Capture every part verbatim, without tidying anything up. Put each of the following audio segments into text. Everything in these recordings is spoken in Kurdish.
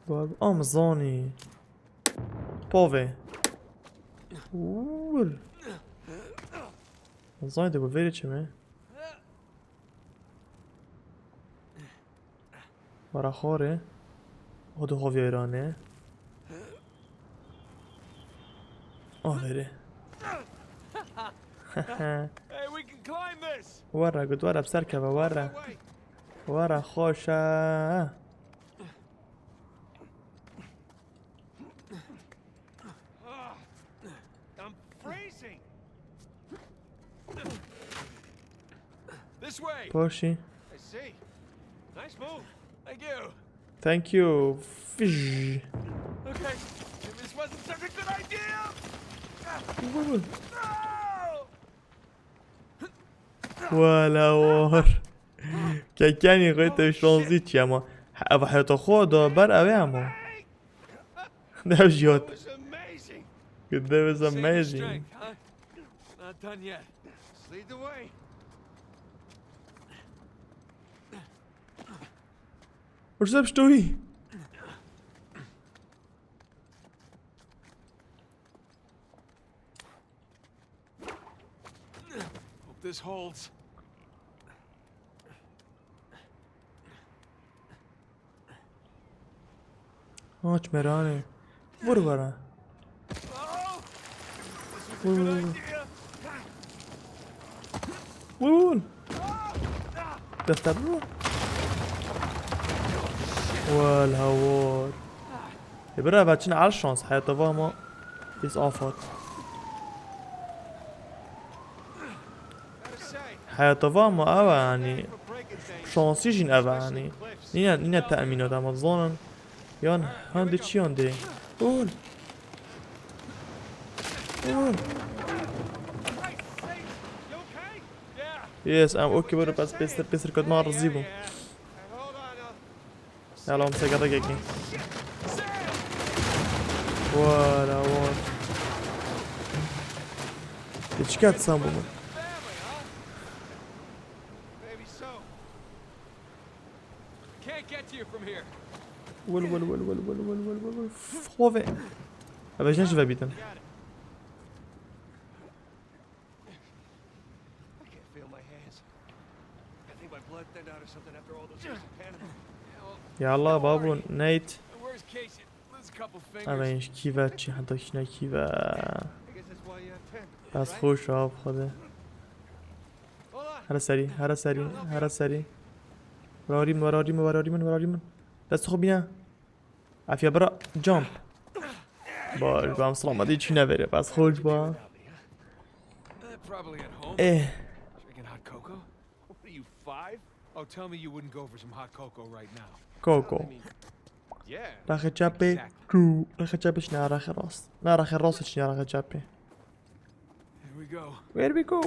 Bab, am zanî. Pavê. Ûr. Zanî de bu verê çi me? Wara xorê. O da xo vêrane. Aferê. Hey, we can climb this. Were, gut, were, bi ser keve, were. Were, xweş e. I'm freezing. This way. Poşî. I see. Nice move. Thank you. Thank you. Fish. Okay. This wasn't such a good idea. No! Wala war. Kekenî xwe te şansî çi ama. Ev heta xwe da ber ew ê ama. That was your That was amazing. Good, that was Save your amazing. Strength, huh? Not done yet. Just lead the way. What's up, Stewie? Hope this holds. Aç merane. Vur bana. Vur, vur, vur. Vur, vur. Defter vur. Wal hawar. E, bira, va çin al şans, heyata va ma. Is afat. Heyata va ma ev e, yanî şansî jîn ev e, yanî. Nîne, nîne te'mînat, em zanin. Yan hande çi yan dê? Ol. Ol. Yes, em okey, bro, bes pêstir, pêstir ket ma rizî bû. Yala, em sega da gekî. Wala, wala. Te çi ket sen bû min? Can't get to you from here. Wil, wil, wil. Xove. Eve jin ji ve bîtin. I can't feel my hands. I think my blood thinned out or something after all those years in Panama. Ya Allah, babu, Nate. The worst case, you lose a couple fingers. Eve ji kî ve çi, heta kî ne kî ve. I guess that's why you have ten, right? Ez xweş av xwede. Hold on. Here serî, here serî, here serî. Verarî min, verarî min, verarî min, verarî min. Dest xwe bîne. Afiye bira, jump. Baş, ben selametî çi ne vere, bes xweş ba. Eh, probably at home. Eh. Drinking hot cocoa? What are you, five? Oh, tell me you wouldn't go for some hot cocoa right now. Cocoa. I mean, yeah. Raxe çapê, exactly. Ku. Raxe çapê çi ne raxe rast. Ne raxe rast çi ne raxe çapê. Here we go. Where we go?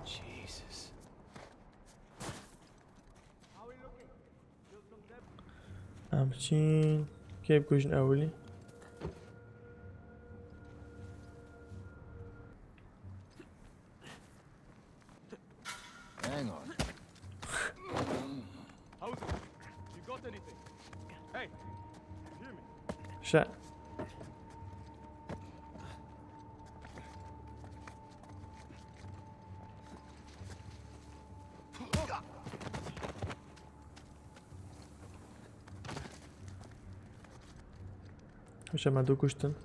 Jesus. Em çin. Kê bikujin ewilî? Hang on. Hauser, you got anything? Hey, you hear me? Şe. Hişe me du kuştin.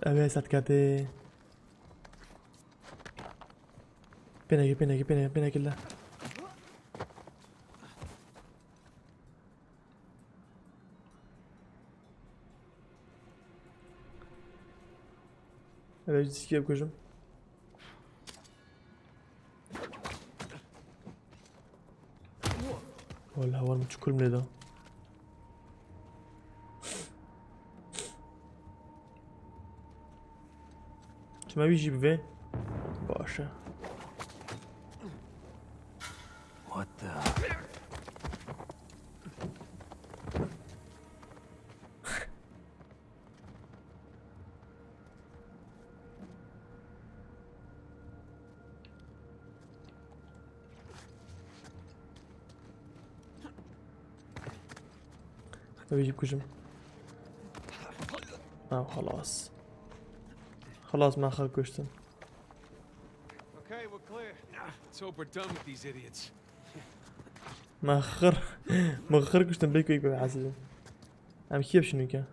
Ev ê set ketê. Pênekê, pênekê, pênekê, pênekê le. Eve diskî bikujim. Wala heval min çi kul min lê da. Çima wî jî bivê? Baş e. What the? Ew jî bikujim. Ha, xelas. Xelas, me xwe kuştin. Okay, we're clear. Let's hope we're done with these idiots. Me xir, me xir kuştin, bê ku yek bihesibin. Em kî bişînin ke?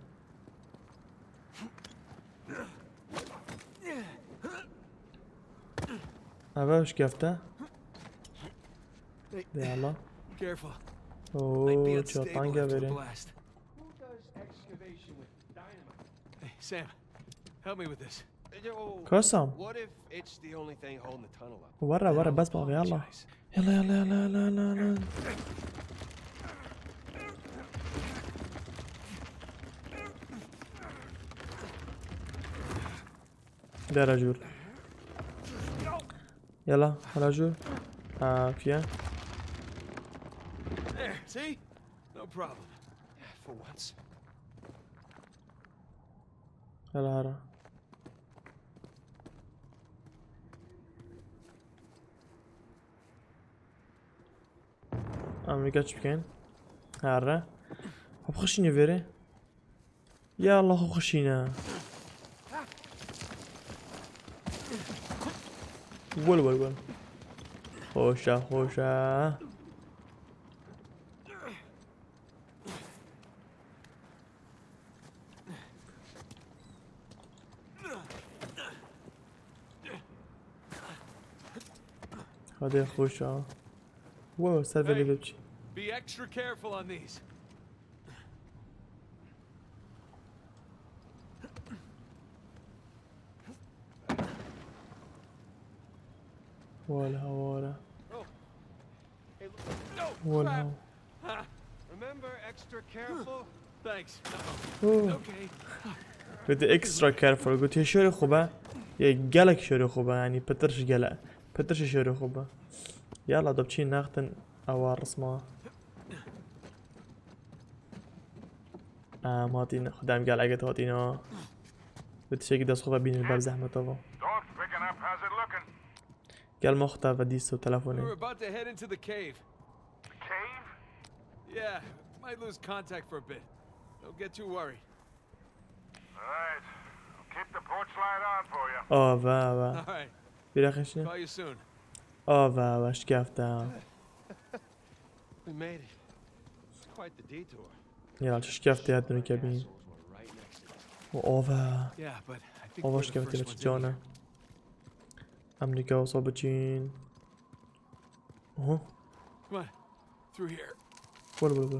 Eve şikefte. Hey, de Allah. Careful. Oo, might be unstable çatan after the geverin. Blast. Who does excavation with dynamite? Hey, Sam, help me with this. Yo, Kasam. What if it's the only thing holding the tunnel up? Were, were, bes bak, yalla. Yalla, yalla, yalla, yalla, yalla, yalla. Dera jûr. Yalla, hala jûr. Ha, fiye. There, see? No problem. For once. Yalla, hara. Em vê keç bikin. Here. Hop xişîne vêrê. Ya Allah, xwe xişîne. Wel, wel, wel. Xoşa, xoşa. Hadi xoşa. Wow, ser vê lê biçî. Be extra careful on these. Wala, wala. Oh. Hey, look. No, wala. Crap. Remember, extra careful. Thanks. Oh. Okay. Gotiye extra careful. Gotiye şorê xwe be. Yê gelek şorê xwe be. Yanî pitir ji gele. Pitir ji şorê xwe be. Yala, da biçîn nextin ewa risma. Em hatîn, xwedê em gelek hatîn ha. Bi tiştekî dest xwe ve bînin ber zehmet ava. Dog's picking up. How's it looking? Gel ma xwe te vedî ser telefonê. We were about to head into the cave. The cave? Yeah, might lose contact for a bit. Don't get too worried. All right. I'll keep the porch light on for you. Ava, ava. All right. Bira xişne. Call you soon. Ava, ava, şikefte. We made it. It's quite the detour. Ya, çi şikefte ya dünü kebî. Assholes were right next to us. O, ava. Yeah, but I think we're the first ones in. Ava şikefte ya çi cane. Em dike olsa biçin. Aha. Come on. Through here. Bol, bol, bol.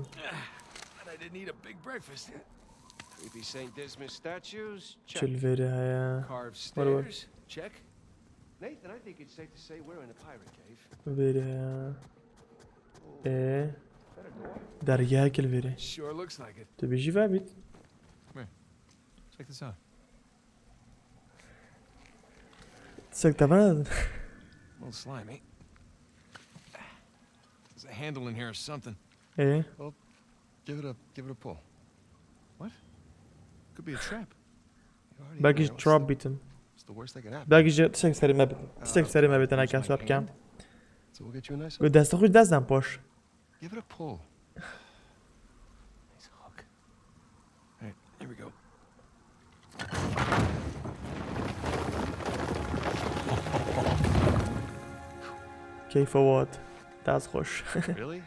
And I didn't eat a big breakfast. Creepy Saint Dismas statues. Check. Çil veri heye. Carved stairs. Bol, bol. Check. Nathan, I think it's safe to say we're in a pirate cave. Veri heye. E. Dergehek li veri. Sure looks like it. Tu bijî ve bît. Come here. Check this out. Sek te bana. A little slimy. There's a handle in here or something. E? Well, give it a, give it a pull. What? Could be a trap. Belkî ji trap bîtin. Belkî ji tiştek serî me bitin. Tiştek serî me bitin, eke swap kem. Got destê xwe ji dest dan poş. Give it a pull. Nice hook. All right, here we go. Keyfe wat. Dest xweş. Really?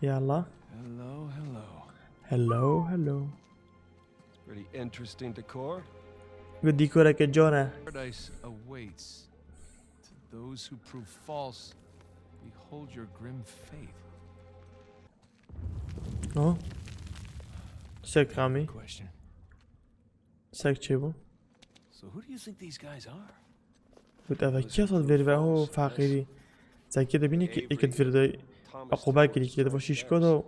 Yalla. Hello, hello. Hello, hello. Pretty interesting decor. Bi dîkoreke can e. Paradise awaits to those who prove false. Behold your grim fate. Oh. Sek Rami. Question. Sek çêbû. So who do you think these guys are? Got ev kes hat vêr ve ho feqîrî. Zekî de bînî ki êkid vêr de eqûbe kirî ki de şîşko de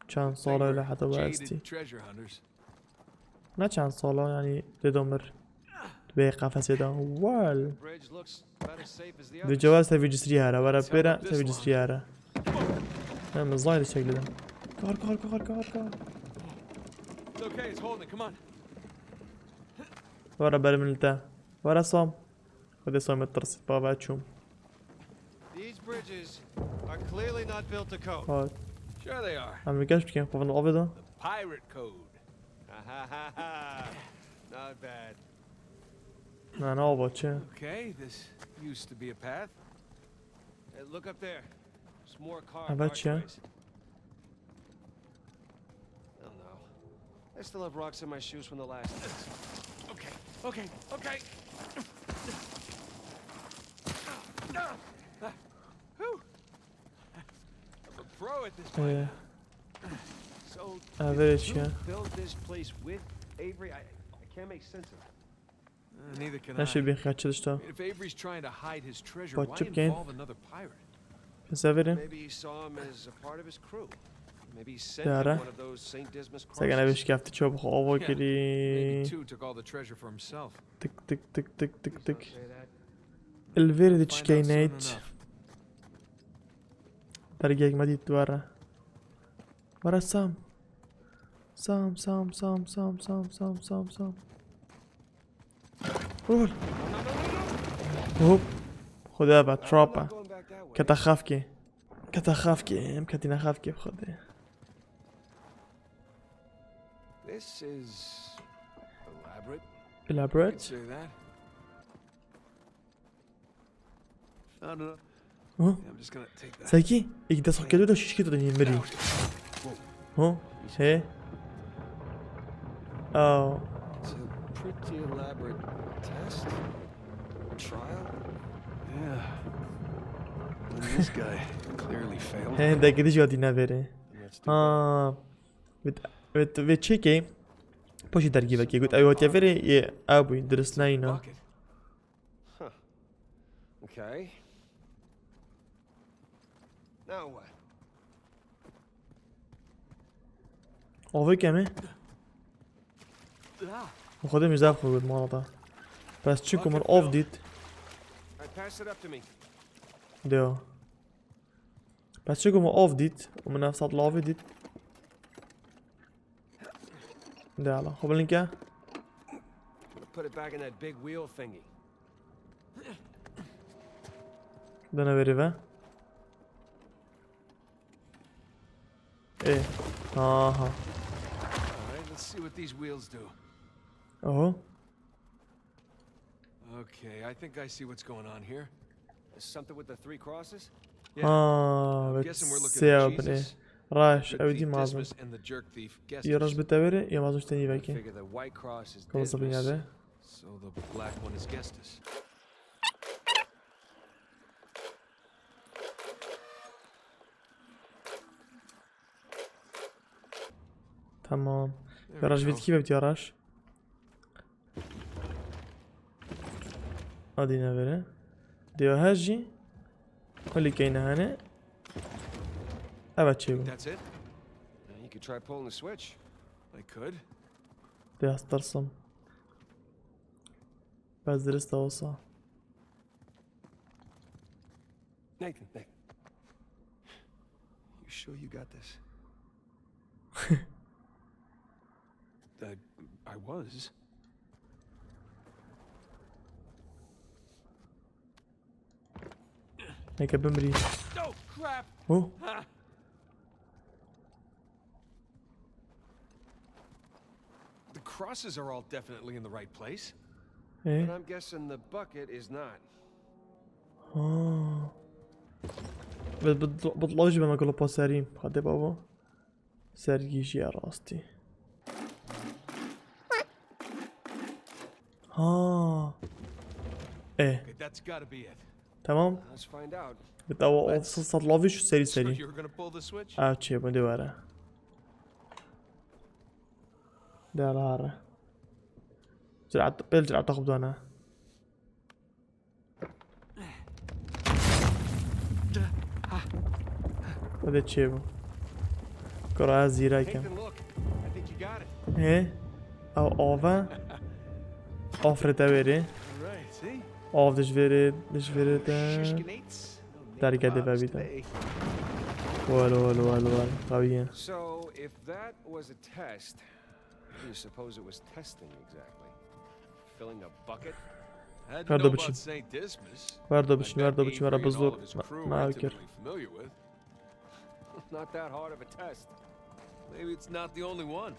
çend sala öyle heta bu esti. Treasure hunters. Ne çend sala yani dedomir. Ve qafesê de. Well. Bridge looks about as safe as the others. Vê cewaz te vê cisrî here. Were pêre te vê cisrî here. Hem zayr şekli de. Kar kar kar kar kar. It's okay, it's holding. Come on. Were berim te. Were Sam. Xwedê Sam me tirs. Bava çûm. These bridges are clearly not built to cope. Hat. Sure they are. Em vikaş bikin xwe avê da. The pirate code. Ha ha ha ha. Not bad. Na na baba çi? Okay, this used to be a path. Hey, look up there. Some more car. Ava çi? Archways. Oh no. I still have rocks in my shoes from the last. Okay, okay, okay. Whew. I'm a pro at this. Ee, So, evet did you ya. Build this place with Avery? I, I can't make sense of it. Uh, neither can I. Her şey bir kaçırışta. If Avery's trying to hide his treasure, why involve another pirate? Pes verin. Maybe he saw him as a part of his crew. Maybe he sent him one of those Saint Dismas crosses. Sen gene beş kefti çabuk hava girî. Maybe two took all the treasure for himself. Tık tık tık tık tık tık. Elveri de çikey Nate. Dergek me dît duvara. Were Sam. Sam, Sam, Sam. Rol. Hop. Xuda be, trap e. Kete xafkê. Kete xafkê. Em ketîne xafkê bi Xwedê. This is elaborate. Elaborate? Consider that. Found another. Huh? Yeah, I'm just gonna take that. Seki, ilk de soketu da şişki to deneyim beri. Huh? He? Oh. It's a pretty elaborate test. Trial? Yeah. And this guy clearly failed. He, de gidiş yadî ne veri. Let's do that. Ha. Vê, vê, vê çekê. Poşî dergî vekê. Got ew hatiye verê, yê, ew bû, dirist neyna. Bucket. Huh. Okay. Now what? Avê kemê. Ah. Xwedê min zaf xwe got mala da. Pes çi ku min av dît. All right, pass it up to me. Deo. Pes çi ku min av dît û min ev sat lavê dît. De ala, xwe bilind ke. Put it back in that big wheel thingy. Dene verî ve. Ê. Aha. All right, let's see what these wheels do. Oho. Okay, I think I see what's going on here. Something with the three crosses? Ha, I'm guessing we're looking at Jesus, the thief Dismas, and the jerk thief Gestas. Raş, ew dî mazim. Yê raş bi te verê, yê mazim ji te nî vekê. I figure the white cross is Dismas, so the black one is Gestas. Tamam. There we go. Yê raş vî dikî ve vî yê raş. Adî nevere. Diyo her jî. Kulî keyne hene. Evet çêbû. That's it? You could try pulling the switch. I could. Biraz tirsim. Bes dirist de olsa. Nathan, Nathan. You sure you got this? I, I was. Neke bimirî. Oh, crap! Oh. The crosses are all definitely in the right place. Eh? But I'm guessing the bucket is not. Ha. Bi, bi, bi, bi, loj be me golo pa serî. Hadi baba. Sergî jî ya rastî. Ha. E. Okay, that's gotta be it. Tamam. Let's find out. Bi te wa sed lavî şu serî serî. So you're gonna pull the switch? Ev çê bû dê were. Dê ala here. Cirat, pêl cirat xwe bidana. Hadi çê bû. Kura ez zîrek im. Nathan, look. I think you got it. Hê? Ew av e? Afirê te wêrê. Right, see? Av dij vêrê, dij vêrê te. Shishkinates. Derge dive bîte. Welo, welo, welo, welo. Qewî ye. So, if that was a test, what do you suppose it was testing exactly? Filling a bucket? I don't know about Saint Dismas. Werdo biçin, werdo biçin, wera bizor. Ma, ma kir. Not that hard of a test. Maybe it's not the only one.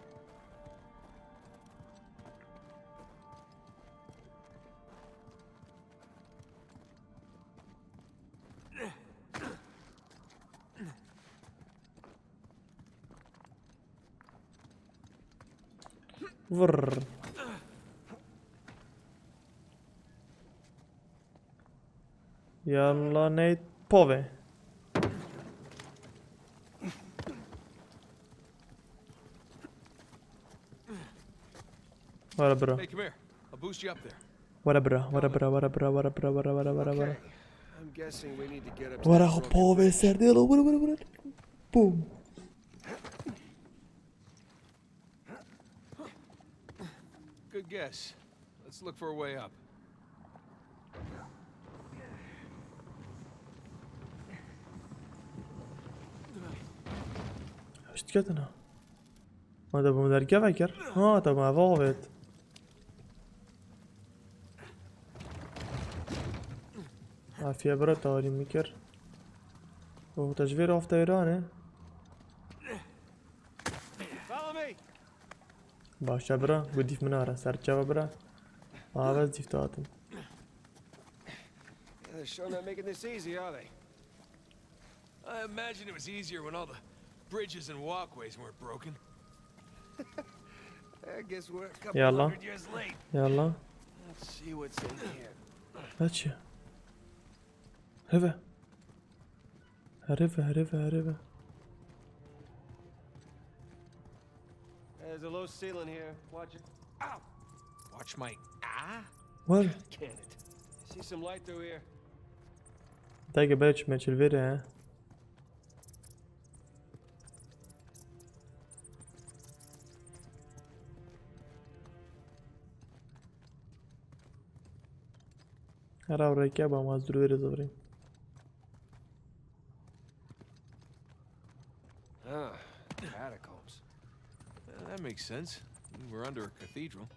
Vırr. Yalla Nate pove. Wara bira. Hey, come here. I'll boost you up there. Wara bira, wara bira, wara bira, wara bira, wara, wara, wara, wara. Okay. I'm guessing we need to get up to Wara that xwe broken pove bridge. Serdê lo, wara, wara, wara. Boom. Good guess. Let's look for a way up. Ew çi diketin ha? Ma te bi min derkeve kir? Ha, te bi me ve avêt. Afiye bira tarî min kir. Oh, te ji vê re av teyran e. Follow me. Baş e bira, got dîf min nare, ser çava bira. Ava ez dîf te hatim. Yeah, they're sure not making this easy, are they? I imagine it was easier when all the bridges and walkways weren't broken. I guess we're a couple Yalla. Hundred years late. Yalla. Let's see what's in here. Aç ya. Heve. Hereve, hereve, hereve. There's a low ceiling here. Watch it. Ow! Watch my ah! What? Can it? See some light through here. Dage beç meçil veri ha. Hera reke ba ma zurveri zıvrı. Ah, catacombs. Uh, that makes sense. We're under a cathedral.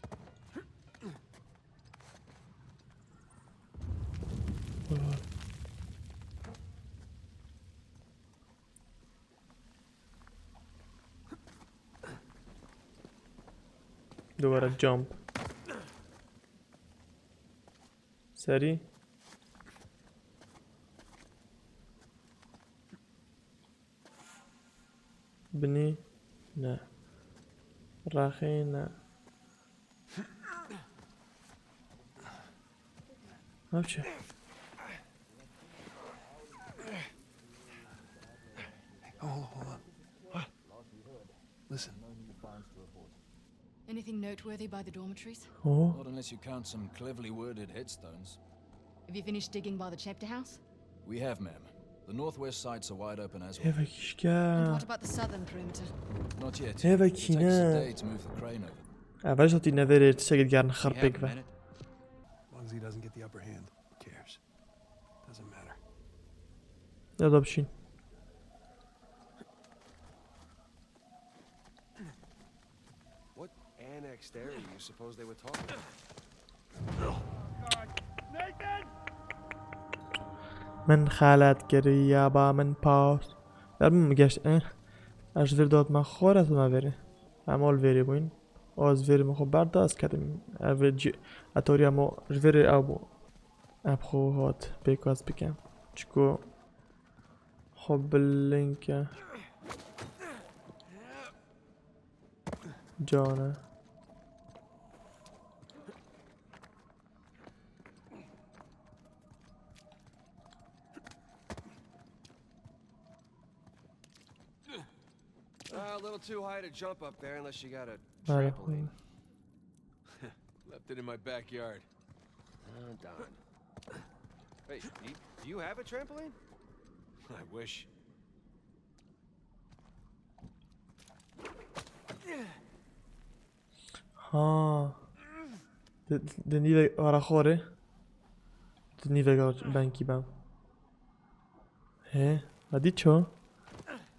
Duvara jump. Serî. Binî ne. Raxê ne. Ev çi? Hold on, hold on. What? Listen. Anything noteworthy by the dormitories? Oh. Not unless you count some cleverly worded headstones. Have you finished digging by the chapter house? We have, ma'am. The northwest sites are wide open as well. Hêvek And şke. What about the southern perimeter? Not yet. Hêvek It takes a hîne. Day to move the crane over. Ev jî tîne verê tiştekê digerin xerpêk ve. As long as he doesn't get the upper hand, who cares? Doesn't matter. Ya da bişîn. What annexed area you suppose they were talking about? Min xelet kiriya ba min pas. Der min geşt, eh. Ez ji vir dot me xwe re tuma verê. Em ol verê bûyn. O ez verê min xwe berda ez ketim. Ev ci, etoriya mo ji verê ew bû. Em xwe hat pêkas bikin. Çiko xwe bilink e. Can e. Uh, a little too high to jump up there unless you got a Hadi trampoline. Bakalım. Left Sitting in my backyard. Oh, darn. Hey, do you, do you have a trampoline? I wish. Ha. Di, di nîve ara xorê. Di nîve gar benkî bem. He, hadi ço.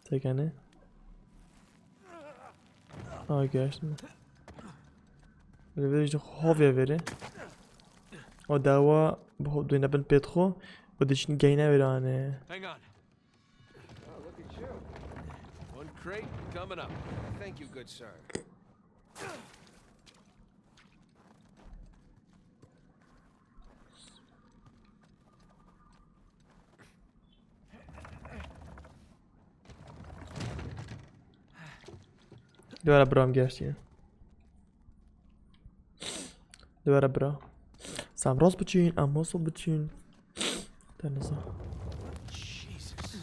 Tekene. Aa, geçtim. Böyle bir işte hovya veri. O dawa bu duyna bin petro. O dişin geyne veri hani. Hang on. Oh, look at you. One crate coming up. Thank you, good sir. Duvara bram geçti. Duvara bra. Sam roz biçin, am mosul biçin. Denize. Jesus.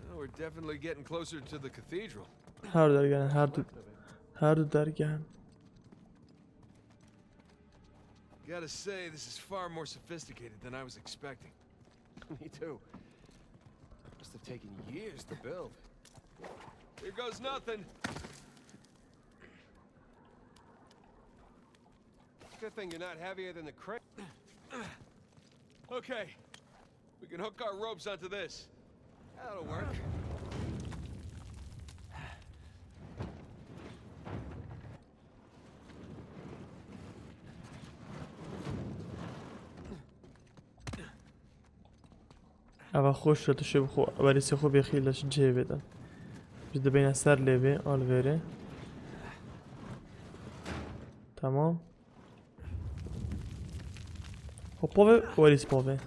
Well, we're definitely getting closer to the cathedral. Her dergen, her du, her du dergen. Gotta say, this is far more sophisticated than I was expecting. Me too. Must have taken years to build. Here goes nothing. Good thing you're not heavier than the crate. Okay, we can hook our ropes onto this. That'll work. Eva xweş e, tu şê bixwe, werîsê xwe bêxî leş cihê vê de. Ji dibêne ser lê vê, al vêrê. Tamam. Hop, pove, werîs pove.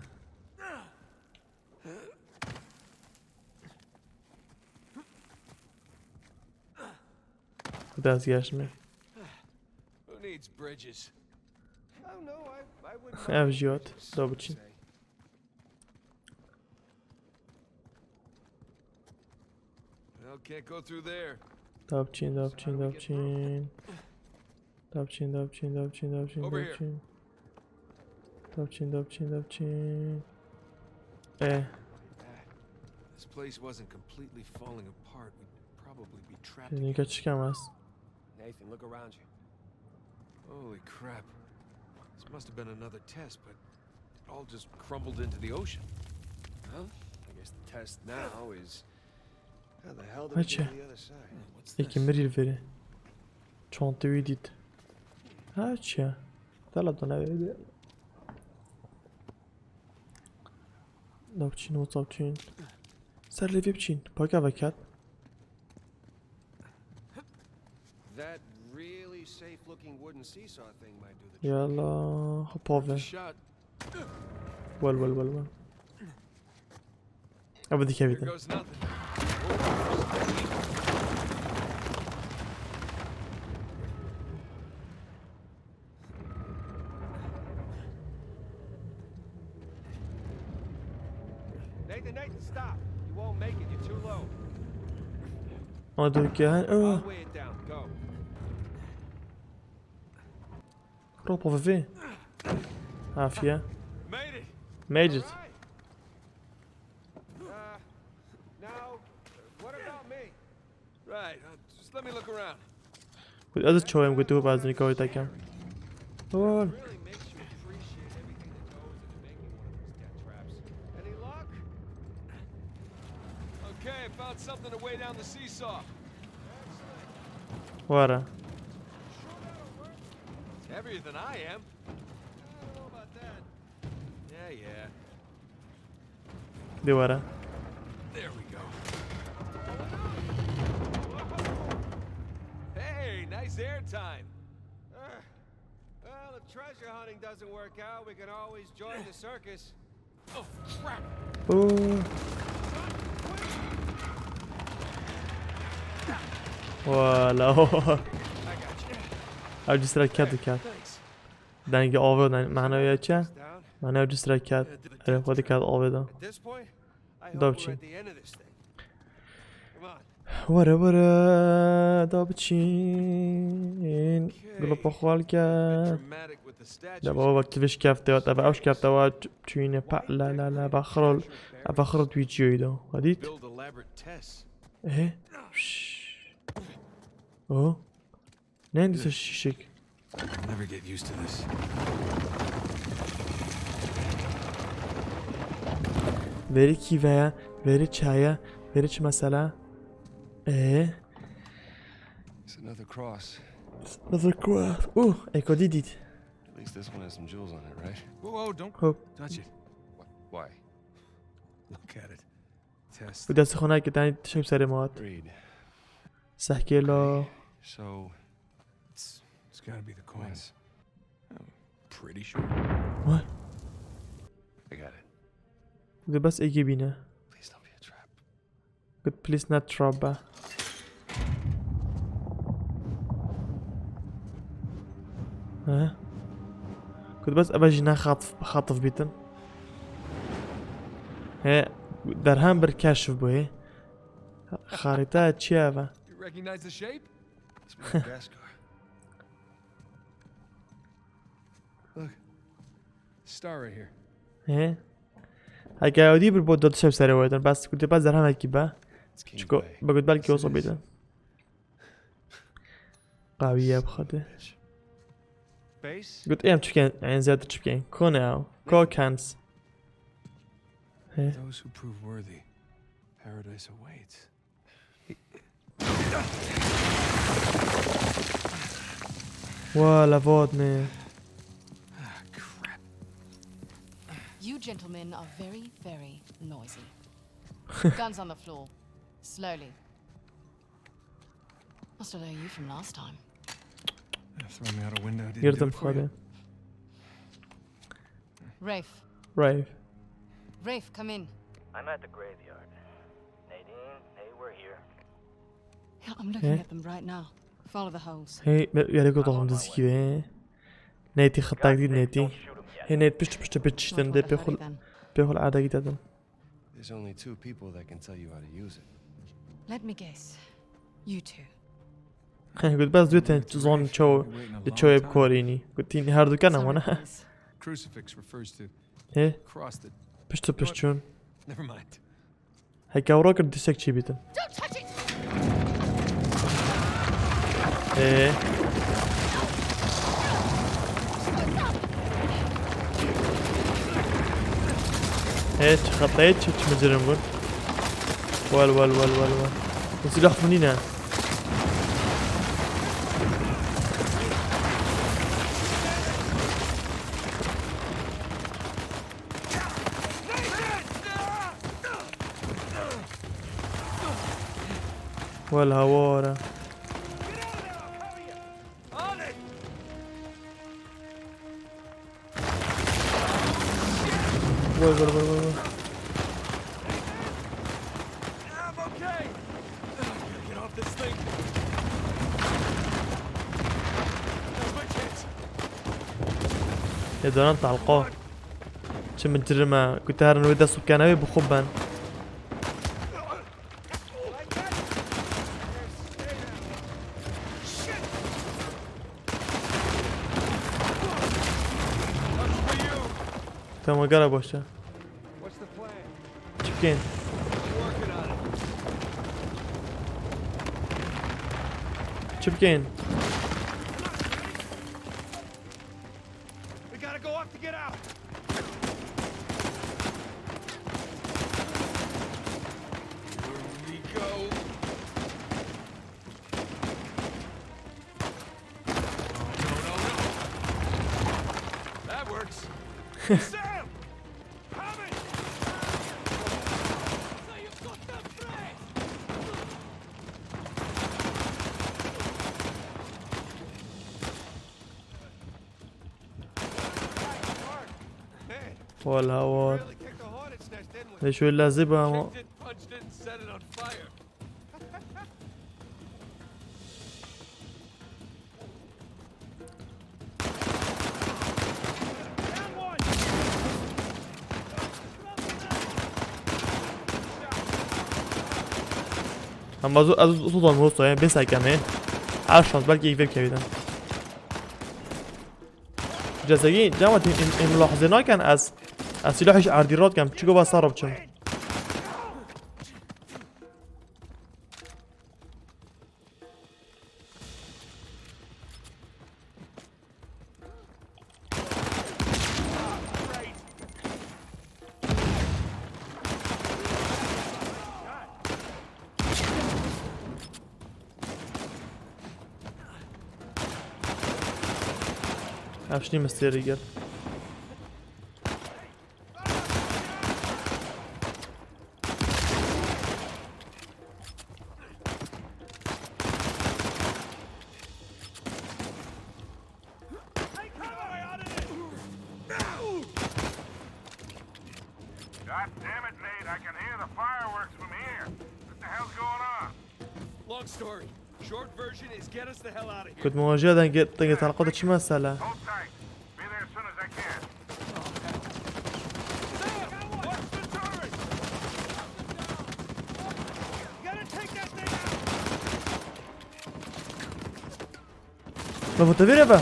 Dest geçme. Who needs bridges? Oh, no, I, I wouldn't mind Ev jiyot, bridges, da biçin. Say. Well, can't go through there. Da biçin, da biçin, da biçin. Da biçin, da biçin, da biçin, da biçin, Over da here. biçin. Da biçin, da biçin, da biçin. Eh. This place wasn't completely falling apart, we'd probably be trapped Şunu again. Kaçıkamaz. Nathan, look around you. Holy crap. This must have been another test, but it all just crumbled into the ocean. Well, I guess the test now is how the hell do we get Acha. to the other side? What's Peki this? Miril veri. Çantayı dit. Ha, çi? Dala dana verdi. Da biçin, o da biçin. Ser levê biçin. Paka vekat. That really safe-looking wooden seesaw thing might do the trick. Yalla, hop abi. Shot. Well, well, well, well. Abi dikkat Here edin. Goes nothing. Nathan, Nathan, stop. You won't make it. You're too low. Hadi gel. I'll Oh. weigh it down. Go. Ropa vivi. Afiye. Made it. Made it. All right. Uh, now, what about me? Right, uh, just let me look around. Gut, also Joe, gut, du warst nicht gut, danke. Oh. Really makes you appreciate everything that goes into making one of those death traps. Any luck? Okay, I found something to weigh down the seesaw. Wara. It's heavier than I am. I don't know about that. Yeah, yeah. Duvara. There we go. Hey, nice air time. Uh, well, if treasure hunting doesn't work out, we can always join the circus. Oh, crap. Oh. Voilà. I got you. Ev cî sira ket diket. Thanks. Dengê avê, deng, mehna wê çi? Mehna ev cî sira ket. Erê xwe diket avê de. At this point, I hope we're at the end of this thing. Come on. Were were da biçîn. Glopa xwe hal kir. De baba, bak, tivê şikefte ya, eve ew şikefte wa ç-, çûyîne pa, la, la, la, eve xirol, eve xirol tu çiyoyî da. Wa dît? Ehe. Şşş. Oh. Ne endîse şişik? Never get used to this. Verî kî ve ye? Verî çi heye? Verî çi mesela? Ee? It's another cross. Another cross. Uh, eko dî dît. At least this one has some jewels on it, right? Whoa, whoa, don't Hop. Touch it. Why? Look at it. Test. Bu destê xwe nake, tenê tiştek serê me hat. Read. Sehkê la. So, it's, it's gotta be the coins. Yes. I'm pretty sure. What? I got it. Got bes êkê bîne. Please don't be a trap. Got please not trap be. He? Got bes eve jî ne xatif, xatif bîtin. He, derhem bir keşf bû, he. Xarîte çi ye eve? You recognize the shape? It's Madagascar. Look. Star right here. He. Heke ew dî bir bo dot şev serê wêtin. Bes, gotê bes derhemekî be. It's King's Çiko, Bay. Be got belkî wasa bîtin. Qawiye bi xwe de. Base? Got em çiken, en ziyade çiken. Kone ew. Kokens. He. Those who prove worthy, paradise awaits. Wa levot me. Ah, crap. You gentlemen are very, very noisy. Guns on the floor. Slowly. Must have known you from last time. Yeah, throwing me out a window didn't do Girdim it for you. Xwedê. Rafe. Rafe. Rafe, come in. I'm at the graveyard. Nadine, hey, we're here. Yeah, I'm looking Eh? at them right now. Follow the holes. Hey, me, yere got oğlum dizki be. Neydi, xatak değil neydi. Hey, neydi, pişti pişti pişti Not işte what de the hell pehul, then. Pehul ada gidelim. There's only two people that can tell you how to use it. Let me guess. You two. Got bes duyê te zon çoğu, çoğu hep korîni. Got tîn her dukan ama ne? Crucifix refers to He? Cross that Pişti pişt çûn. Never mind. Heke ew rakir dişek çî bîtin. Don't touch it! Ee. Ee, çi xetayê çi, çi micirim bûn. Wel, wel, wel, wel, wel. Bu silah mı nîne? Wel hawara. Vay, vay, vay, vay, vay. Get off this thing. Now's my chance. Ê danan talqo. Çi min cirime. Ku te herin wê dest û kenevê bi xwe ben. Tamam, gel boşa. What's the plan? Çi bikên? Working on it. Çi bikên? We gotta go up to get out. Here we go. No, no, no. That works. Sam! Coming! Wala war. Lê şöyle lazim ama. Em ez, ez, ez, ez, hosta, yani, bê sekem, e. Her şans, belkî yek vê bikevîtin. Cezegî, cema em, em, em mulaheze nakin, ez, ez silahê ji erdî radikim, çiko va ser biçim. Ev şinî mistêrî gel. God damn it, Nate, I can hear the fireworks from here. What the hell's going on? Long story. Short version is get us the hell out of here. Gotî, mûnajîya dengê, dengê tenqo de çi mesele? Hold tight. Be there as soon as I can. Sam, watch the turret! Gotta take that thing out! Baba, te vêre be.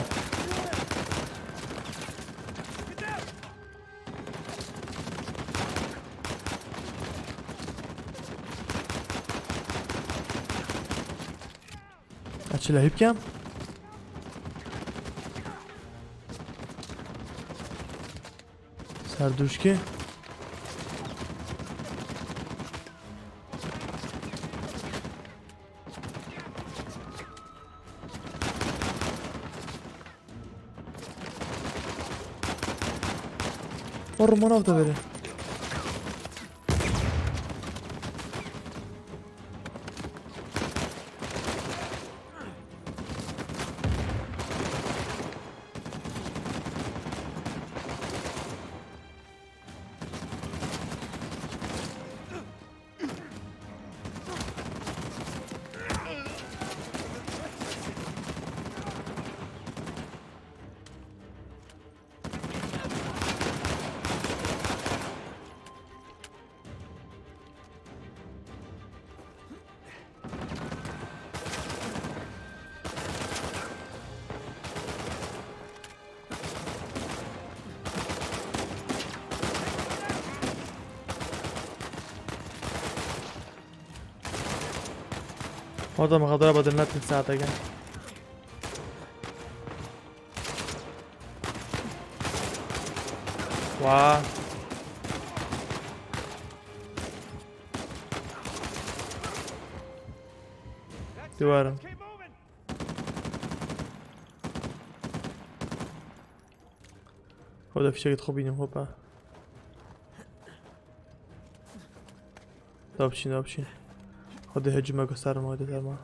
Ez çi lehî bikim? Serdûşkê. O Romanov da beri. Orada mı kadar badın ne tüm saate gel. Wa. Duvarım. Orada fişek xwe bînim, hopa. Da biçîn, da biçîn. Hadi hecime gösterme, hadi derma.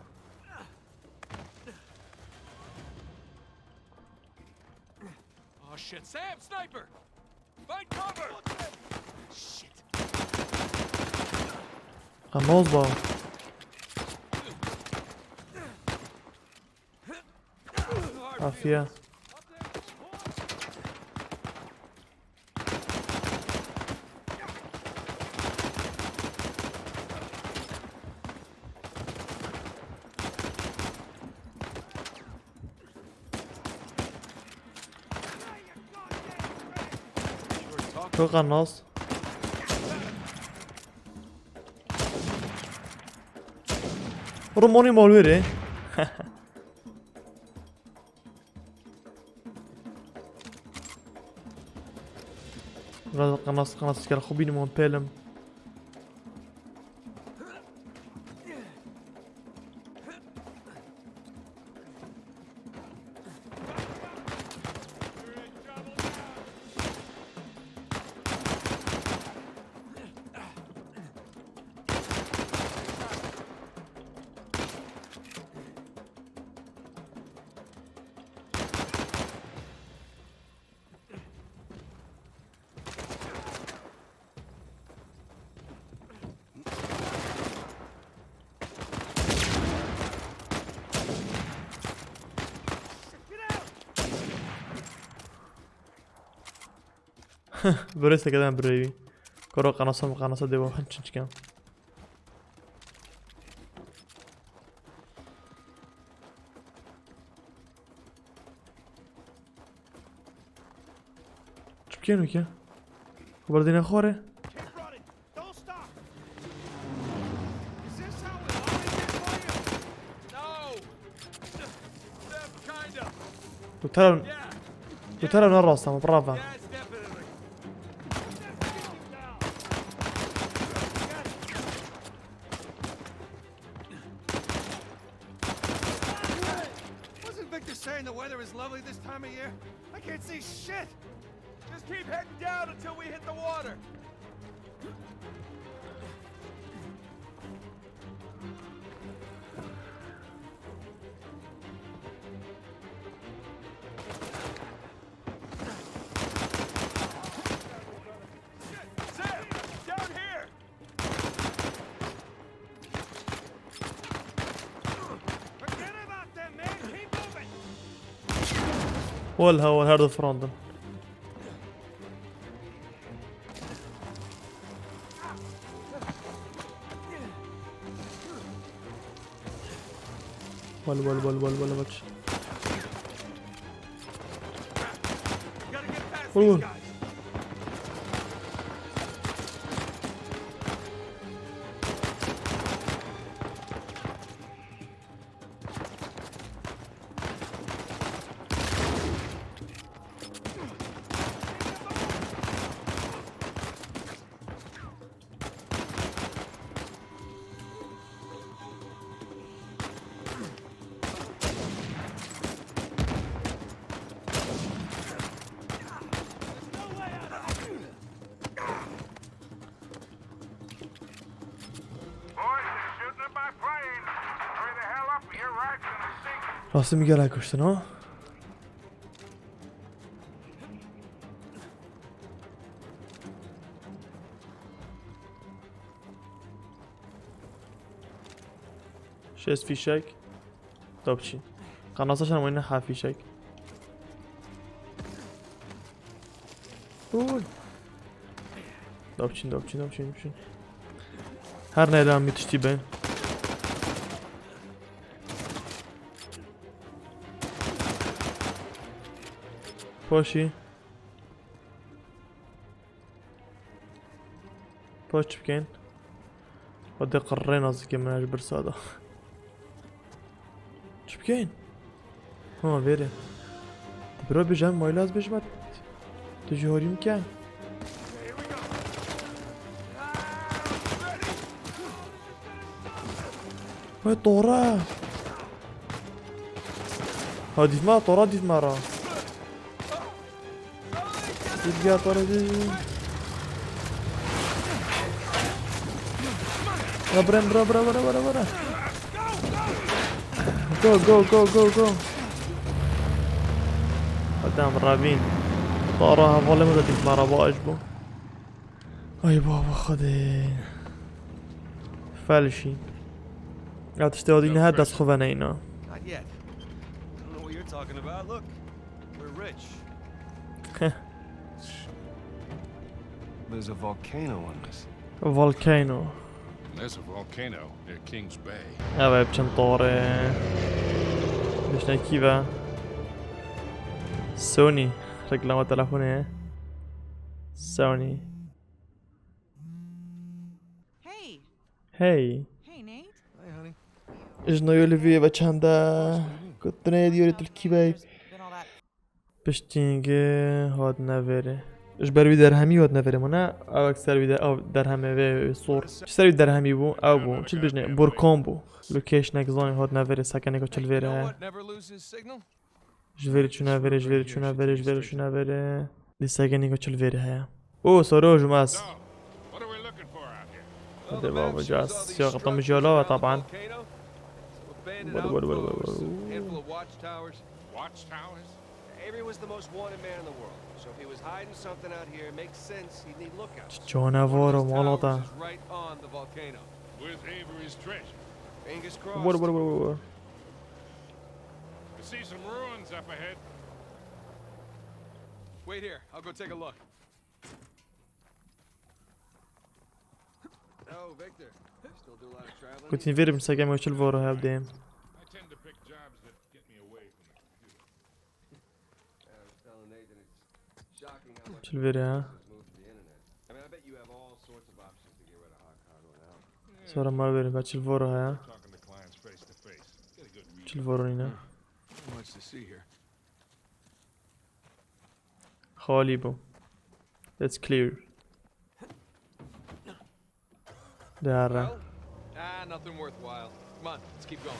Oh shit, Sam, sniper! Find cover! Shit. Qemoz ba. Afiye. Çok anons. Rumoni molveri. Biraz kanas kanas gel xubînim wan pêlim. Burası kadar burayı. Koro kanasa mı kanasa devam çinçken. Keno ke? Xeber dine xore. Keep running. Don't stop. Is this how we always get for you? No. That kind of. Gotara, Yeah. gotara ne rasta mı brava. Yeah, it's definitely. Wasn't Victor saying the weather is lovely this time of year? I can't see shit. Just keep heading down until we hit the water. Sam, down here. Forget about them, man. Keep moving. Wal ha wal her du frondun. Wal wal wal wal wal wal. We gotta get past Wal these wal. Guys. Boys, they're shooting at my plane. Hurry the hell up and your ride's gonna sink. Rastî min gelek kuştin ha. Şêst fîşek. Top çî. Qanasa şan wayne ha fîşek. Uy. Dopçin, dopçin, dopçin, dopçin. Her neyden bir tiştî ben. Poşî. Poş çi bikeyn? Hadi qirrê nazikim min ji birsa da. Çi bikeyn? Ha, vêrê. Bro, bêje em mayla ez bêjim et. Tu jî horî min ke. Hey, tora. Ha, dîf me, tora dîf me ra. Git gel para değil. Ya bırak, bırak, bırak, bırak, bırak, bırak. Go, go, go, go, go. Adam Ravin. Tara havalı mı dedik maraba bu? Ay baba hadi. Felşi. Ya işte o dine her ders kuveneyna. Not yet. I don't know what you're talking about. Look, we're rich. There's a volcano on this. Volcano. There's a volcano near Kings Bay. Evet, çend tore. Bişne kiva. Sony. Reklama telefonu. Sony. Hey. Hey. Hey, Nate. Hey, honey. Jino yoli ve çanda. Kutune diyor Türkiye. Been all that Piştîngê hat neverê. Ji ber wî derhemî hat neverê min e. Ew ek ser wî de-, ew derhemê vê sor. Ji ser wî derhemî bû, ew bû. Çi dibêjinê? Burkan bû. Location ek zanî hat neverê sekenê ku çil vêre heye. Ji vêrê çûne verê, ji vêrê çûne verê, ji vêrê çûne verê. Dî sekenê ku çil vêre heye. O, soro ji me ez. So, what are we looking for out here? Hadi baba, cas. Ya qıtlamış yola ve taban. Abandoned What, what, what, what, outposts, what? handful of watchtowers. Watchtowers? Avery was the most wanted man in the world, so if he was hiding something out here, it makes sense he'd need lookouts. Canavar o, One of those malata. towers is right on the volcano. With Avery's treasure. Fingers crossed. What, what, what, what, what? I see some ruins up ahead. Wait here, I'll go take a look. Oh, Victor, you still do a lot of traveling? Kutin verim sekem çil voro hevdeyim. I tend to pick jobs that get me away from the computer. Yeah, I was telling Nathan, it's a Çil vêrê ha. Sora mal verin, ben çil voro ha. Çil voro nîne. Xalî bû. That's clear. Dihere. Well, ah, nothing worthwhile. Come on, let's keep going.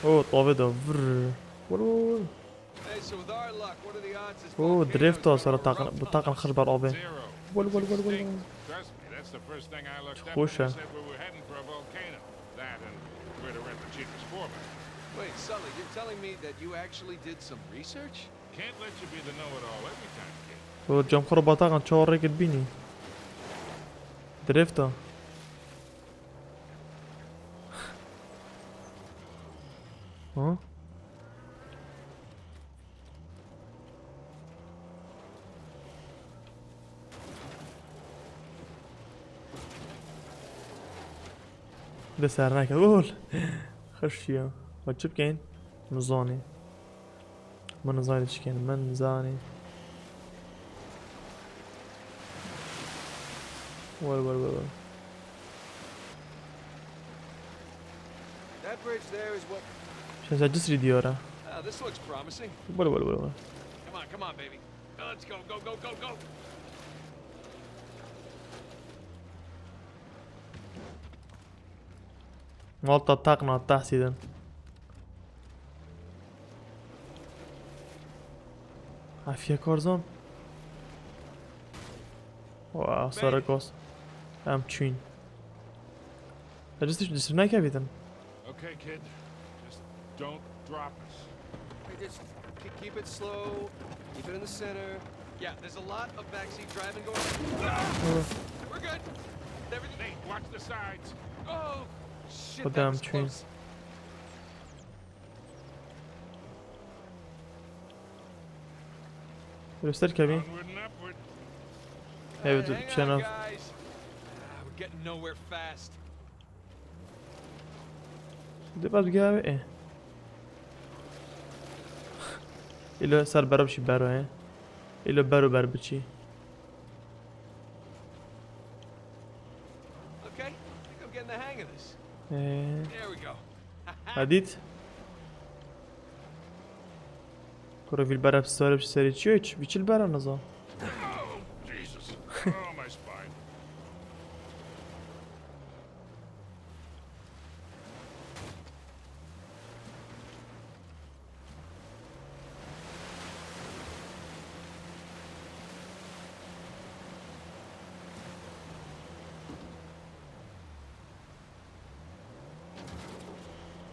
O, tavê de. Vrr. Vur, vur, vur. Hey, so with our luck, what are the odds this O, volcano drifta is sera gonna taqin, erupt bu taqin on us? Xirber avê. Zero. Vur, vur, vur, vur, vur. Trust me, that's the first thing I looked up Xoş when e. They said we were heading for a volcano. That and where to rent the cheapest four by. Wait, Sully, you're telling me that you actually did some research? Can't let you be the know-it-all every time, kid. O, cem xwe bataqan çawa rêkit bînî. Drifta. Ha? De ser neket. Ol. Xweş ya. Xwe çi bikeyn? Min zanî. Min zanî çi keyn. Min zanî. Were, were, were, were. That bridge there is what Şensa cisrî diyara. Ah, this looks promising. Were, were, were, were. Come on, come on, baby. Let's go, go, go, go, go. Malta taqna tahsîdin. Afiye Korzon. Wow, Sarakos. Em çûn. Just, just nekevîtin. Okay, kid. Just don't drop us. Hey, just keep, keep it slow. Keep it in the center. Yeah, there's a lot of backseat driving going on. We're good. Everything. Nate, watch the sides. Oh, shit, that was close. Göster Kevin. Onward and upward. Evet, Hey, hang on, channel. Guys. Ah, we're getting nowhere fast. Dê bas gavê. Îlo ser bero bişî bero, he. Îlo bero ber biçî. Okay, I think I'm getting the hang of this. Ee, There we go. Hadît. Kuro vîl bera pistolê bi serê çi ye? Çi biçil bera niza? Oh, Jesus. Oh, my spine.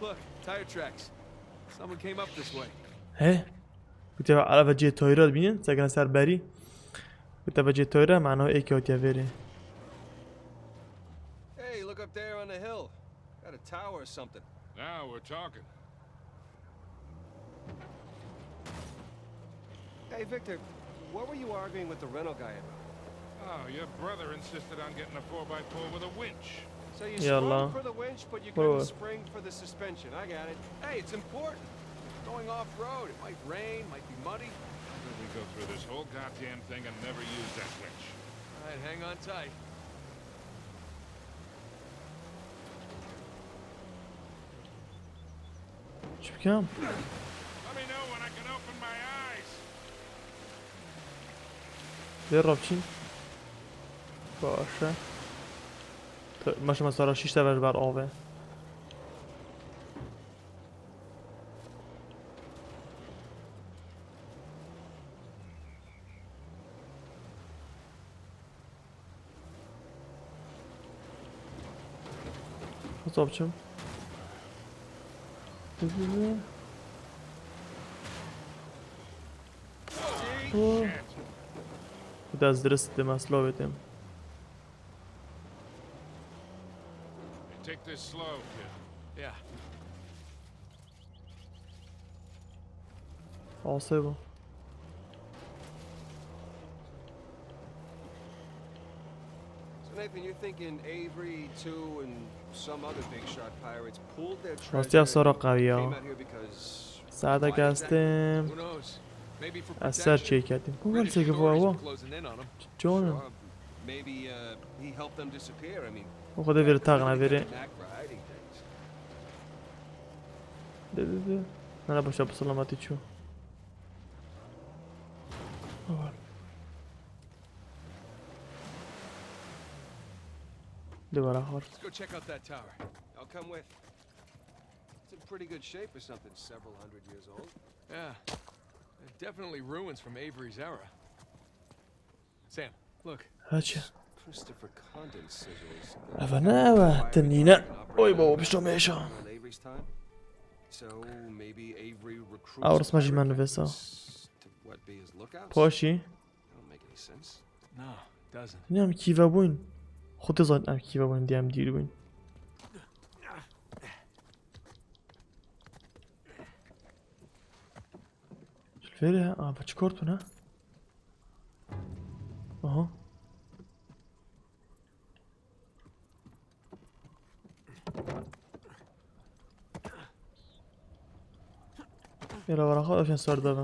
Look, tire tracks. Someone came up this way. He? Gotiye, "Ala ve cihê toyra dibînin, sekine ser berî." Gotiye, "Ve cihê toyra, mano êkê hatiye vêrê." Hey, look up there on the hill. Got a tower or something. Now we're talking. Hey, Victor, what were you arguing with the rental guy about? Oh, your brother insisted on getting a four by four with a winch. So you sprung for the winch, but you couldn't spring for the suspension. I got it. Hey, it's important. Going off-road, it might rain, might be muddy. How did we go through this whole goddamn thing and never use that winch? All right, hang on tight. Çi bikim? Let me know when I can open my eyes. Lê re biçîn. Baş e. Te-, me şima sara şîş te ver ber avê. Hesap çim. Bu da ez dirist dedim, ez slow edim. Take this slow, kid. Yeah. Asê bu. So Nathan, you're thinking Avery, Tew, and some other big shot pirates pulled their treasure Rastî ev sora and qewî ya. Came out here because Saeteke why exactly? Estim. Who knows? Ez ser çêketîm. Hûn welsê givo ewa. John. Maybe uh, he helped them disappear. I mean, O xwedê vêrê taxna vêrê. De de de. Nere başa bi selametî çû. Aman. Duvara xwar. Let's go check out that tower. I'll come with. It's in pretty good shape for something several hundred years old. Yeah. Definitely ruins from Avery's era. Sam, look. Haçe. Christopher Condon sizzles. Eve ne eve, te nîne. Oy baba, pişto mêşa. Avery's time. So maybe Avery recruits Ew resma jî me pirates nivîsa. To what, be his lookouts? Paşî. Don't make any sense. No, it doesn't. Ne em kî ve bûn? Xwe tê zan em kî ve bûn, diye em dîr bûn. Şöyle, aa, bak, çıkart bunu. Aha. Yere var, aha, öfken sardı be.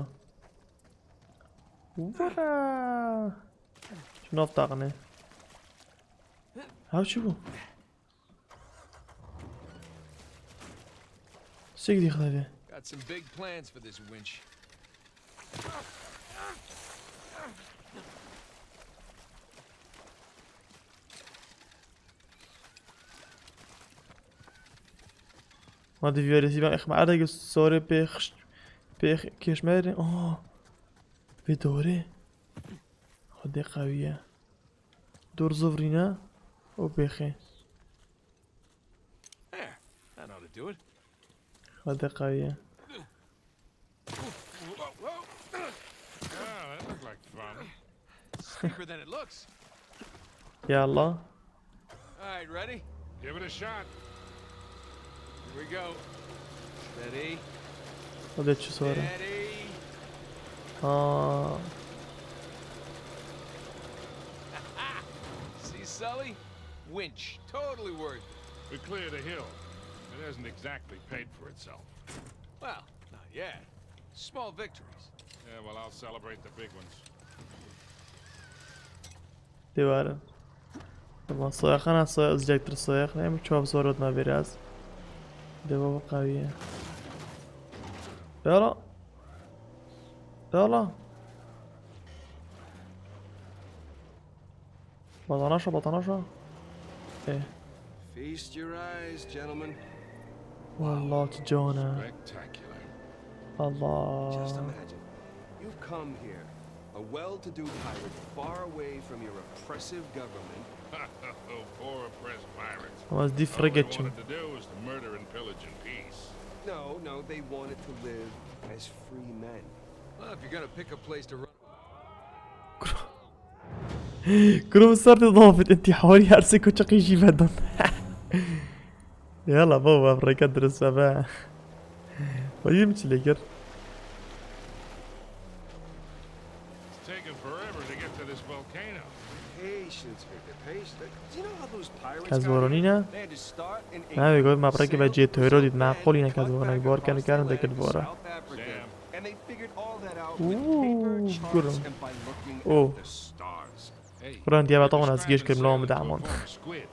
Vara. Şunu hafta ne? Ha, şu bu. Siktir hadi. Got some big plans for this winch. Ma di vîyarê sî ben exme erdege sorê pêx, pêx kêşmerê. Aha. Vê dorê. Xwedê qewiye. Dor zivrîne û pêxê. There. That ought to do it. Xwedê qewiye. Whoa, whoa. Ah, that looked like fun. Steeper than it looks. Ya Allah. All right, ready? Give it a shot. Here we go. Steady. Hadi şu sonra. Steady. Aa. See, Sully? Winch. Totally worth it. We cleared a hill. It hasn't exactly paid for itself. Well, not yet. Small victories. Yeah, well, I'll celebrate the big ones. Dêware. Tamam, soyaxana soya, sıcaktır soyax. Ne mi çav sorot na biraz. Devam qaviye. Yala. Yala. Batanaşa, batanaşa. Eh. Feast your eyes, gentlemen. Wallah, cana. Spectacular. Allah. Just imagine, you've come here, a well-to-do pirate, far away from your oppressive government. Poor oppressed pirates. Ama ez dî All they wanted to do was to murder and pillage in peace. No, no, they wanted to live as free men. Well, if you're gonna pick a place to run Kuro ser te dafet, intiharî her sê koçaqî jî vedin. Yala baba, ev rêka dirist be. Xwedî min çi lê kir? It's taken forever to get to this volcano. Patience, Victor, patience. Do you know how those pirates got here? Kez voronî ne? They had to start in England, sail to Sicily, and then cross the Atlantic to South Africa. Sam, And they figured all that out with paper, charts, and by looking at the stars. Hey, Kur'an diye bata ona zgeç kim lawm damon. Squid.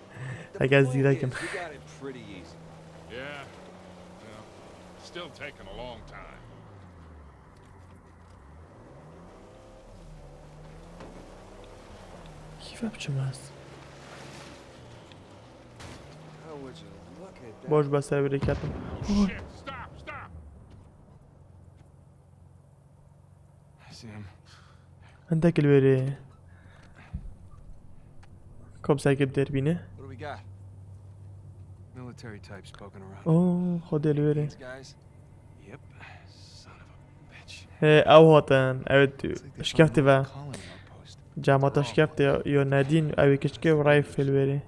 Hege ez zîrekim. You got it pretty easy. Yeah. Well, still taking a long time. Kîfe biçim ez. How would you look at that? Boş bes serê ketim. Shit, stop, stop. Sam. Hindek li wêrê. Kobzekê bi derbîne. What do we got? Military types poking around. Oh, xwedê li wêrê. These guys? Yep. Son of a bitch. He, ew hatin. Evet, şkefti ve. Camata şkefti yo nedîn, ew keçke rifle wêrê.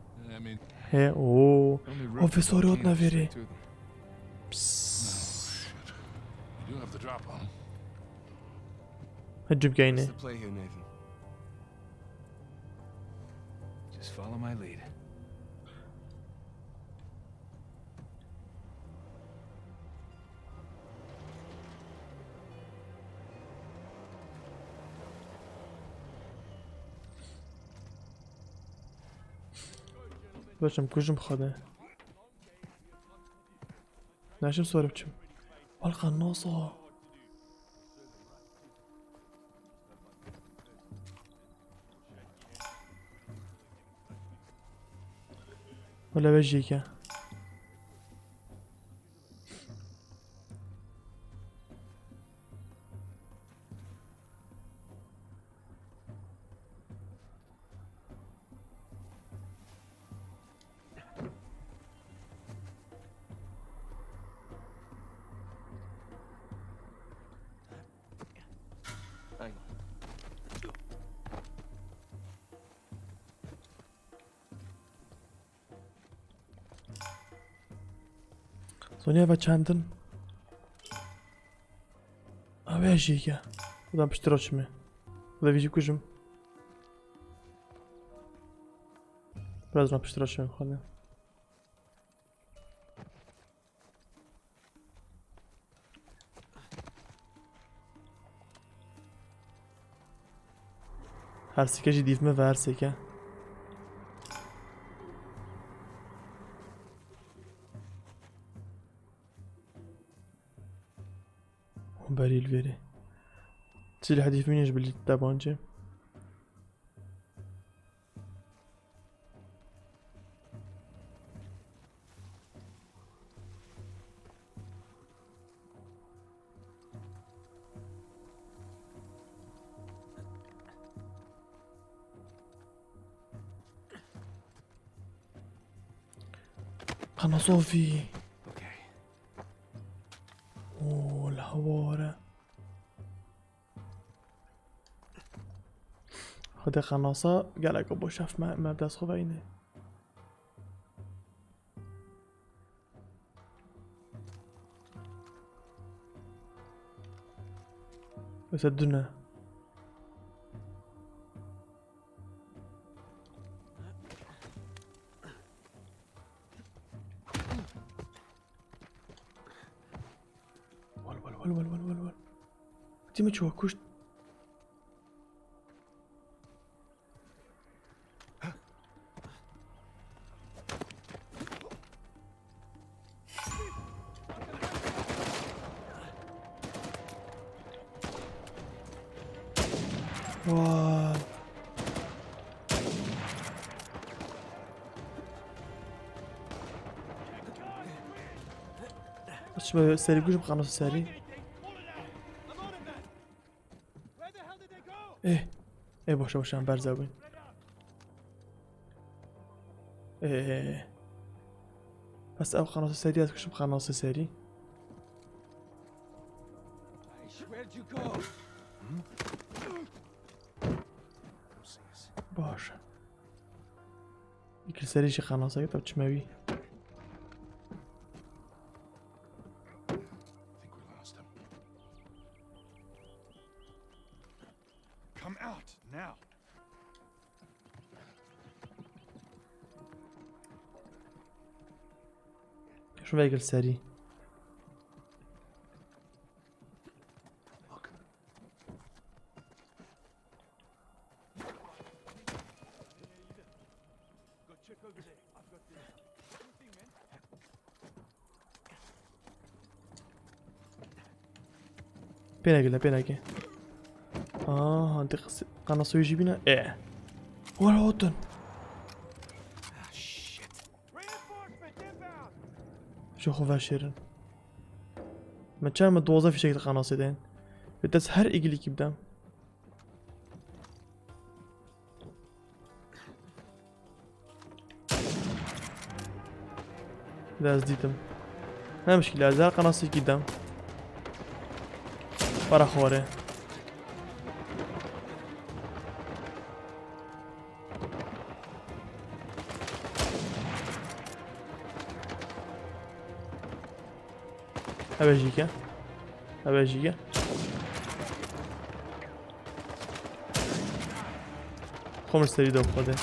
He, o. O vê sorê hot navêrê. Psst. Hecim keyne. Just follow my lead. Bacım, kujim xade. Naşim, sor biçim. Wal qenasa. Wala vejîke. Sonya ve çendin? Abi her şey ya. Buradan piştir açımı. Burada bizi kujum. Biraz daha piştir açımı. Hadi. Her sike jî dîv me ve her sike. Berî li vêrê. Çil hedîf min ji bilî te bancê. Qenasovî. Okay. Oo, li haware. Xwedê qenasa gelek bo şef me, me bi dest xwe veyne. Wisa dune. Wal, wal, wal. Tim çû kuşt. Vay. Çima serî, kujim qanûn serî. Eh. Eh, boşa, boşa, em berza bûn. Eh. Bes ew qanûn serî, ez kujim qanûn serî. Baş. Îkil serî jî qenasek, tav çime wî. Come out now. Şunu vegir serî. Pêneke le, pêneke. Aa, handi qanasûyê jî bîne. E. Wala otin. Ji xwe veşêrin. Me çar me duwazdeh fîşek di qanasê de. Bi dest her îgilîkî bidem. De ez dîtim. Ne mişkîle, ez her qanasekî dem. Para xwarê. Ev e jî ke. Ev e jî ke. Xwe min serî de xwe de.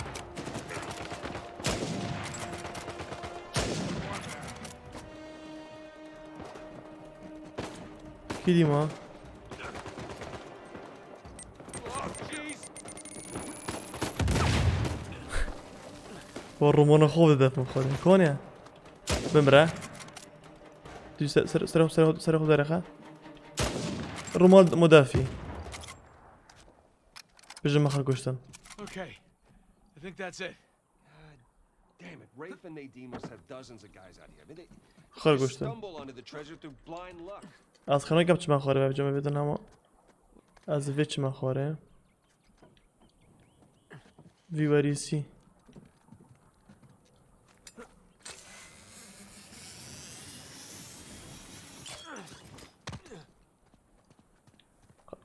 Kî dî ma? Bo romana xwe dide min xwe. Konya. Bimre. Tu ser, ser, ser, ser, ser xwe derexe. Roman mudafî. Bijim xwe kuştin. Okay. I think that's it. Damn it, Rafe and Nadine must have dozens of guys out here. I mean, they Xwe just kuştin. Stumble onto the treasure through blind luck. Ez xanok yap çima xware ve cama bedin ama. Ez vê çima xware. Vî werîsî.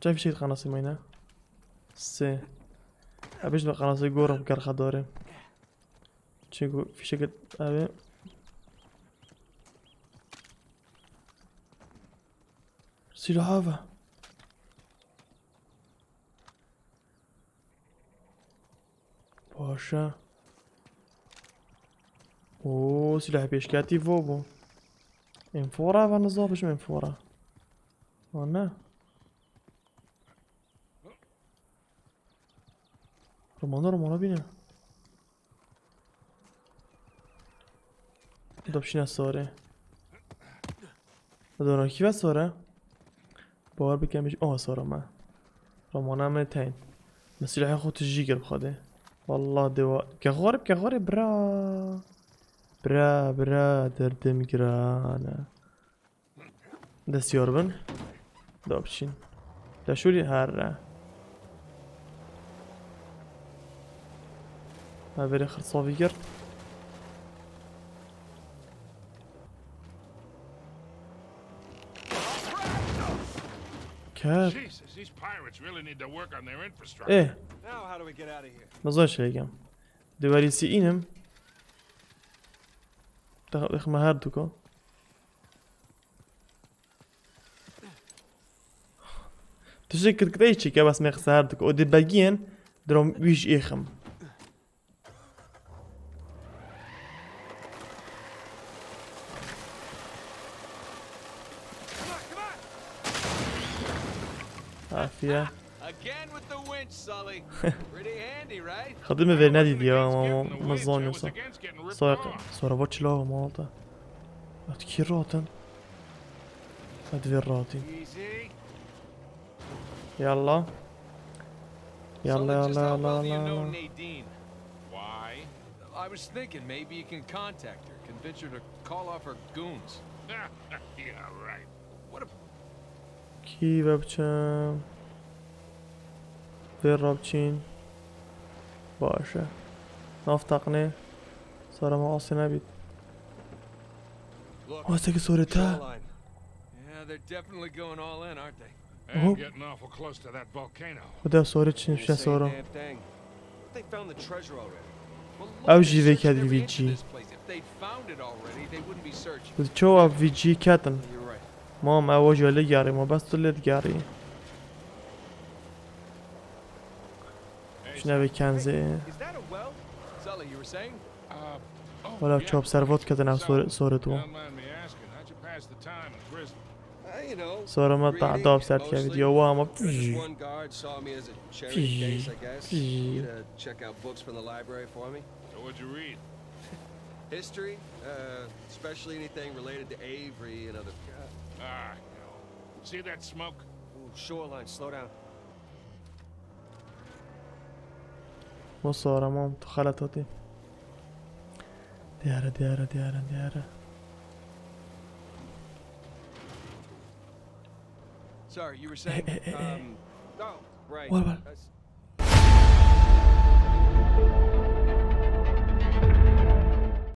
Çend fişek qanasê mayne? Sê. Ebij me qanasê gor ger xedare. Çi go fişek eve. Silaha ve. Baş e. Oo, silah pêşketî vo bû. Enfora ve niza bijim enfora. Wan ne? Romana, romana bîne. Da bişîne sarê. Da nakî ve sare. Bawer bikim, oh, sara me. Romana me teyn. Me silahê xwe tijî kir bi Xwedê. Wallah dewa. Kexorê, kexorê bira. Bira, bira, derdim giran e. Destiyar bin. Da biçin. Leşûlî herre. Ha, verê xirtsavî kir. Ket. Jesus, these pirates really need to work on their infrastructure. Eh. Now how do we get out of here? Nazar şey gem. Divarî sî înim. Dex-, dexme her duka. Tu şey kir kitayê çi ke bes me qise her duka. O dê begiyên drom wî ji êxim. Afiye. Again with the winch, Sully. Pretty handy, right? Xwedî min vê nedî diya ama min zaniyo sa. Sa-, sora va çila malta. At kî ratin? At vê ratin. Easy. Yalla. Yalla, Sully, just yalla, how yalla, well do you yalla, know yalla. Nadine? Why? I was thinking maybe you can contact her, convince her to call off her goons. Yeah, right. What a Kî ve biçim? Vê re biçîn. Baş e. Nav taqinê. Sara me asê nebît. Look, Aseke sorê te. Shoreline. Yeah, they're definitely going all in, aren't they? And Hop. Getting awful close to that volcano. Xuda sorê çin Didn't şe say a sora. Damn thing. They found the treasure already. Well, look, Ew jî they vê searched kedî every inch of V G. This place. If they'd found it already, they wouldn't be searching. Bi çawa V G ketin? You're right. Mam, ew ji lê digerî, ma bes tu lê digerî. Şuna vê kenzê. Is that a well? Sully, you were saying? Uh, oh, Wala yeah. Çop servot ketin ev sor-, sorit wo. Don't mind me asking, how'd you pass the time in prison? Uh, you know, Sora me ta-, reading, dab ser mostly. Kevî diyo, wa ma There's this one guard saw me as a charity case, I guess. Need to check out books from the library for me. So what'd you read? History, uh, especially anything related to Avery and other, uh, Ah, hell. See that smoke? Ooh, shoreline, slow down. Mo sora mam, tu xelet hatî. Diyare, diyare, diyare, diyare. Sorry, you were saying? Eh, eh, eh, eh. Um, oh, right. What about Uh, s-,